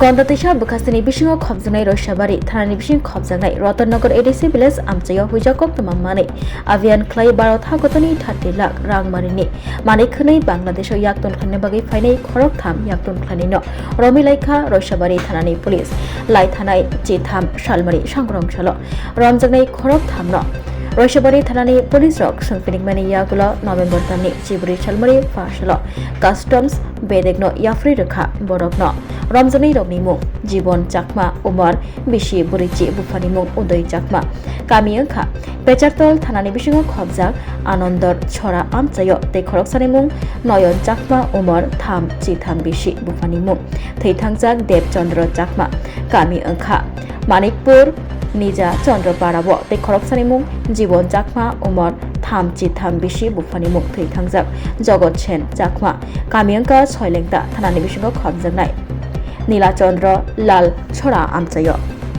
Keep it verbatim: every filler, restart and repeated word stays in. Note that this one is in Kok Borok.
Gonda teisa bwkhasteni bisingo khopjaknai Roisabari thanani bising khopjaknai Ratannagar A D C village amchaio huijak koktwma manwi avian khlai Bharat hakotorni thirty lakh rangmarini manwi khwnwi Bangladesho yakton khlaina bagwi phainai khoroktham yakton khlainaino romwi laikha Roisabari thanani police. Lai thanai chitham salmari sangrong salo romjaknai khorokthamno Roisabari thanani police rok swngphinikmani yagulo November talni chibri salmari phasalo customs bedekno yapri rwkha borokno. Romjaknai rokni mung Jibon Chakma, umor bisi bwrwichi, buphani mung Udoy Chakma. Kami wngkha Pechartol thanani bisingo khopjak Anondor Chhora amchaio tei khoroksani mung Noyon Chakma, umor tham chitham bisi, buphani mung thwi thangjak Deb Chandra Chakma. Kami wngkha Manikpur Nija Chandra Parao tei khoroksani mung Jibon Chakma, umor tham chitham bisi, buphani mung thwi thangjak Jogot Sen Chakma. Kami wngkha Soilengta thanani bisingo khopjaknai Nila Chandra Lal Chhora amchaio.